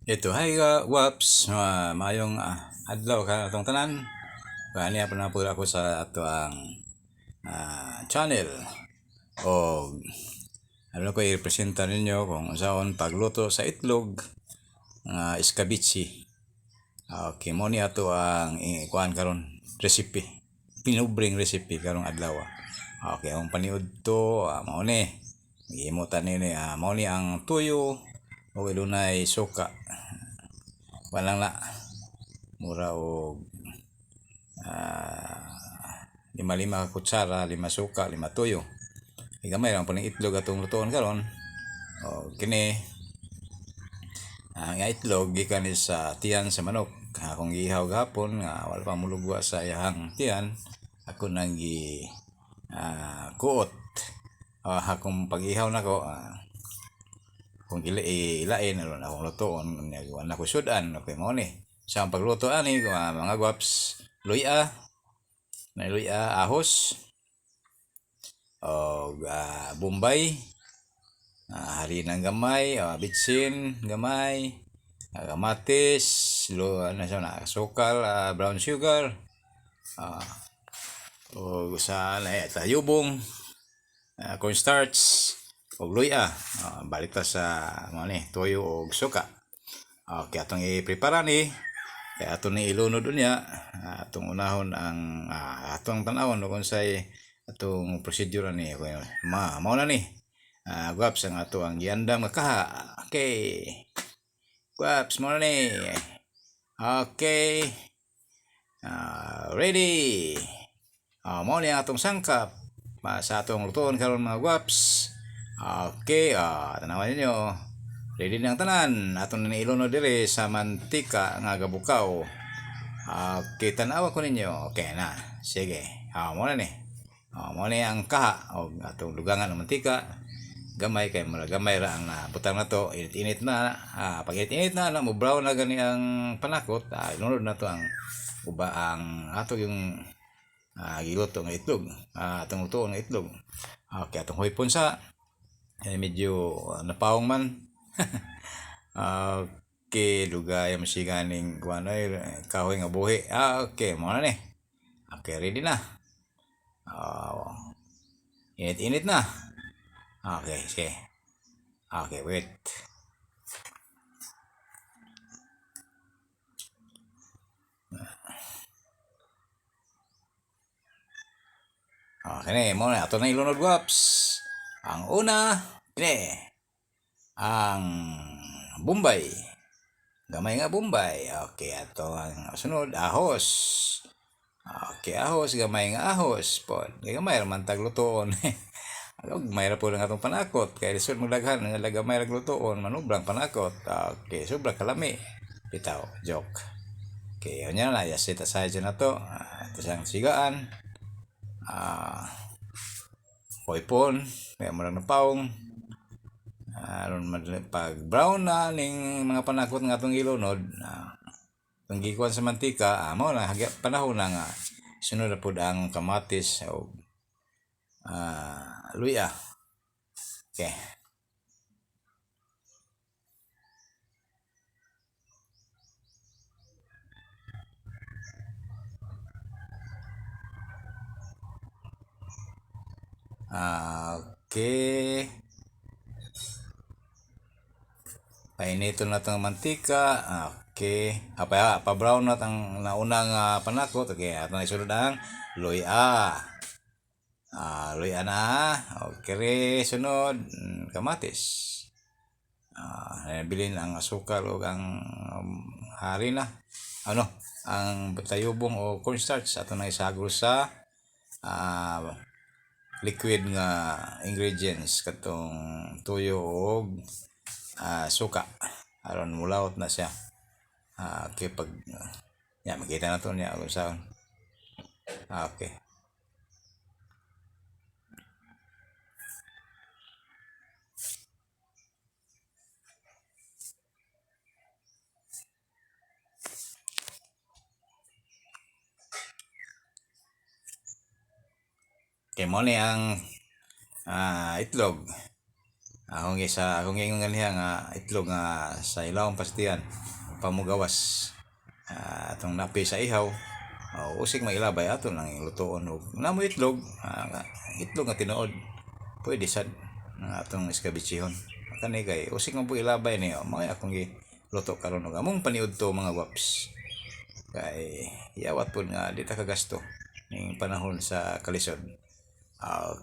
Ito, hi Waps, maayong adlaw ka atong tanan. Kaniya pa na po ako sa ato ang channel. O ano ko i-presenta ninyo kung unsaon pagluto sa itlog nga escabeche. Okay, mo ni ato ang kuan karon recipe. Pinubring recipe karong adlaw. Okay, ang paniud to mao ni. Gihimo ta nini mao ni ang tuyo ug adunay suka. Walang na mura og lima-lima ka kutsara, lima suka, lima tuyo. Gamay lang po ning itlog atong lutoon karon. O kini ang itlog gikan ni sa tiyan sa manok. Akong giihaw gahapon nga wala pa molugwa sa iyahang tiyan, ako nang gi kuot. Akong pag-ihaw nako, kung ilain aron akong lutoon unya wala ko sud-an. Okay, mao ni. Sa ang pagluto ani mga gwaps, luya, na luya, ahos, og bombay, harinang gamay, bitsin gamay, kamatis, lo ano siya na, sukal, brown sugar, og sa na tayubong, cornstarch, og luya. Balik ta sa mo ni, tuyo og suka. Okay, atong i-prepare ni kay ato ni ilunod unya, atong unahon ang atong tan-awon kung unsay atong procedure ani. Okay, ma mao na ni. Gwaps, ang ato ang giandam nga kaha. Okay. Gwaps, mao na ni. Okay. Ready. Mao ni ang atong sangkap sa atong lutoon karon, mga gwaps. Okay, tanawan ninyo. Ready na ang tanan. Ato na ilunod diri sa mantika nga gabukaw. Okay, tanawa ko ninyo. Okay na. Sige. Mao na ni. Mao ni ang kaha og atong dugangan ng mantika. Gamay kay mura gamay ra ang nabutang na to. Init-init na. Pag init-init na, na mo brown na gani ang panakot. Ilunod na to ang uba ang ato yung giluto nga itlog. Atong lutoon nga itlog. Okay, atong huypon sa eh, medyo napawong man. Okay, dugay mo siya ganing kuan ay kahoy nga buhi. Okay, mo na ni. Okay, ready na. Init-init na. Okay, sige. Okay, wait. Okay ni, mo na ato na ilunod, guwaps. Ang una, kini ang Bombay. Gamay nga Bombay. Okay, ato ang sunod, ahos. Okay, ahos, gamay nga ahos pod. Gamay ra man tag lutoon. Gamay ra pod ang atong panakot. Kay lisod magdaghan nga gamay ra lutoon, manubrang panakot. Okay, sobra kalami. Bitaw, joke. Okay, unya na, set aside na to. Ito siyang sigaan. Hoypon, kaya mo lang napawong. Aron madali pag brown na ning mga panakot nga atong gilunod, itong gikuan sa mantika, mao na panahon na nga sunod na pud ang kamatis o luya. Okay. Okay. Painito na itong mantika. Okay. Apa, pa brown na ang naunang panakot. Okay, ato na isunod ang luya. Luya na. Okay, sunod kamatis. Bilin ang asukal o ang harina. Ano, ang tayubong o cornstarch ato na isagol sa liquid nga ingredients katong tuyo og suka aron mulawot na siya. Okay, pag ya makita na to niya kung saan. Okay. Okay, mo ni ang itlog. Akong isa akong ingon ganiha nga itlog nga sa ilawom pasitian pamugawas. Atong napi sa ihaw, usik mailabay ato nang lutoon og namo itlog, itlog nga tinuod. Pwede sad nga atong iskabitsihon. Kani kay usik man po ilabay ni, mao akong giluto karon og among paniudto, mga guwaps. Kay yawat pud nga di ta kagasto ning panahon sa kalisod.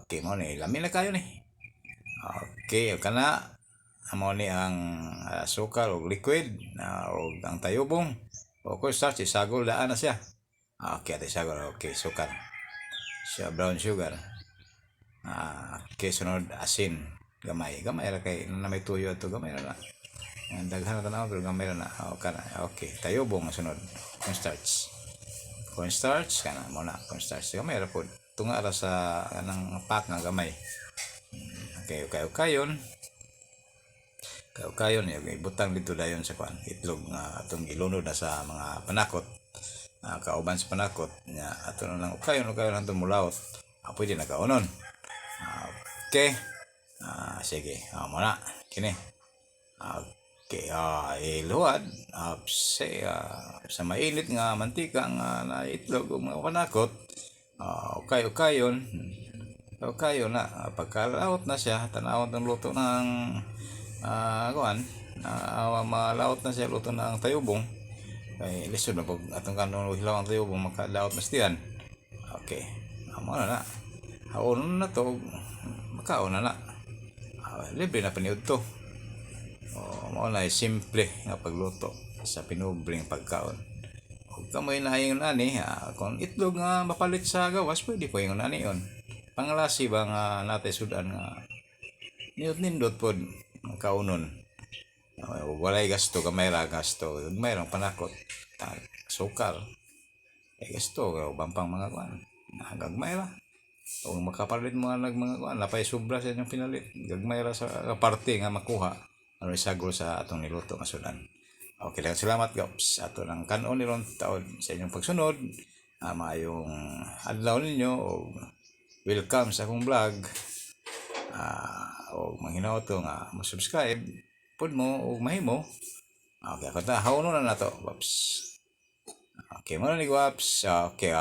Okay, mao ni lami na kayo ni. Okay, kana amo ni ang asukar og liquid na og ang tayubong o cornstarch, isagol daan na siya. Okay, ate isagol. Okay, sukar. Siya brown sugar. Okay, sunod asin. Gamay, gamay ra kay na may tuyo ato, gamay ra na. Ang daghan na tanaw pero gamay ra na. Oh, kana. Okay, tayubong ang sunod. Cornstarch. Cornstarch kana mo na cornstarch. Gamay ra pod. Tunga ra sa kanang pack nga gamay. Okay, okay, yun. Kayo niyo ibutang dito dayon sa kuan itlog nga atong gilunod na sa mga panakot. Kauban sa panakot nya ato na lang ukayon ukayon hantong mulaot. Pwede na kaunon. Okay. Sige, mo na kini. Okay, iluwad sa mainit nga mantika nga na itlog ug mga panakot. Okay, ukayon. Okay na. Pagkalaot na siya, tanawon tong luto ng kuan, malaot na siya luto ng tayubong. Kay lisod na pag atong kanon hilaw ang tayubong, makalaot na siya. Okay. Amo na na. Haonon na to, makaon na na. Libre na paniud to. Oh, mao na simple nga pagluto sa pinubring pagkaon. Ug kamoy naingon ani, kung itlog nga mapalit sa gawas, pwede po ingon ani yon. Panglasi ba nga natay sudan nga nindot nindot pod ang kaunon. Walay gasto, gamay ra gasto. Gamay rang panakot. Sukar. Eh gasto, uban pang mga kuan. Gagmay ra. O makapalit mga nag mga kuan, napay sobra sa inyong pinalit. Gagmay ra sa parte nga makuha. Ano isagol sa atong niluto nga sudan. Okay lang, salamat guys. Ato nang kanon ni ron taon sa inyong pagsunod. Maayong adlaw ninyo o welcome sa akong vlog. O manghinaot to nga mo subscribe pud mo o mahimo. Okay, ako ta hauno na nato, Waps. Okay, mo na ni Waps. Okay,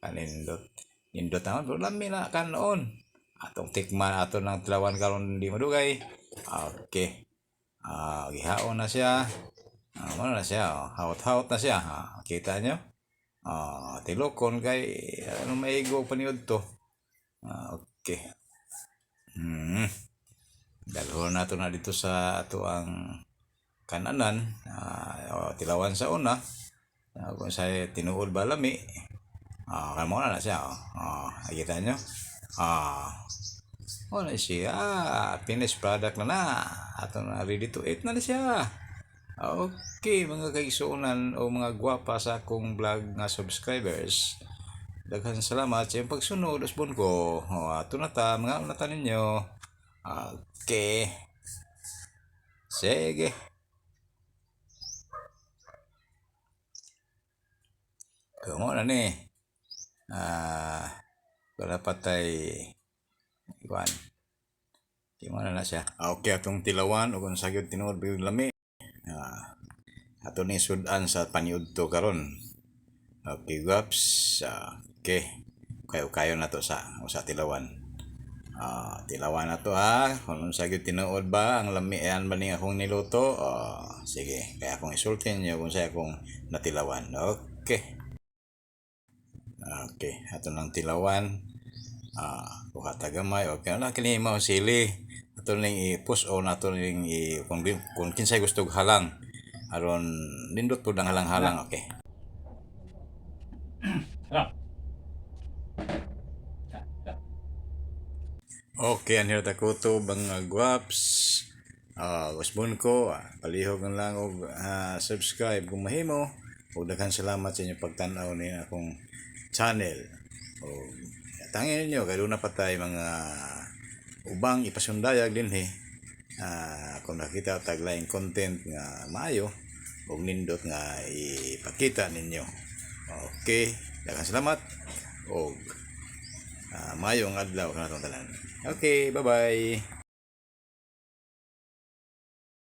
kanindot. Nindot naman pero lami na kanon. Atong tikman ato ng tilawan karon di madugay. Okay. Gihaon na siya. Mo na siya, oh. Hawt-hawt na siya. Kita nyo? Tilokon kay ano maigo paniud to. Okay. Dalhon nato na dito sa ato ang kananan. Oh, tilawan sa una. Kung sa tinuod ba lami. Kamo na na siya. Oh. Kita nyo? Oh, na siya. Finished product na na. Ato na ready to eat na na siya. Okay, mga kaigsuonan o mga gwapa sa akong vlog nga subscribers. Daghan salamat sa inyong pagsunod usbon ko. O, ato na ta, mga una ta ninyo. Okay. Sige. Kumo na ni. Wala patay ikuan. Kimo na na siya. Okay, atong tilawan ug unsa gyud tinuod gyud lami. Ato ni sudan sa paniudto karon. Okay, guaps. Okay. Kayo kayo na to sa usa tilawan. Tilawan na to ha. Kung unsa gyud tinuod ba ang lami ayan ba ning akong niluto? Sige, kaya akong isulti niyo kung sa akong natilawan. Okay. Okay, ato nang tilawan. Kuha ta gamay. Okay na kini mao sili. Ato ning i-push on ato ning i kung kinsay gusto og halang aron nindot pud ang halang-halang. Okay. Okay, anhir ta kutob mga guwaps. Usbon ko, palihog na lang og subscribe kung mahimo. Ug daghan salamat sa inyong pagtan-aw ni akong channel. O tangin ninyo kay duna pa tay mga ubang ipasundayag dinhi. Kung nakita tag laing content nga maayo ug nindot nga ipakita ninyo. Okay, daghan salamat og maayong adlaw kanatong tanan. Okay, bye-bye.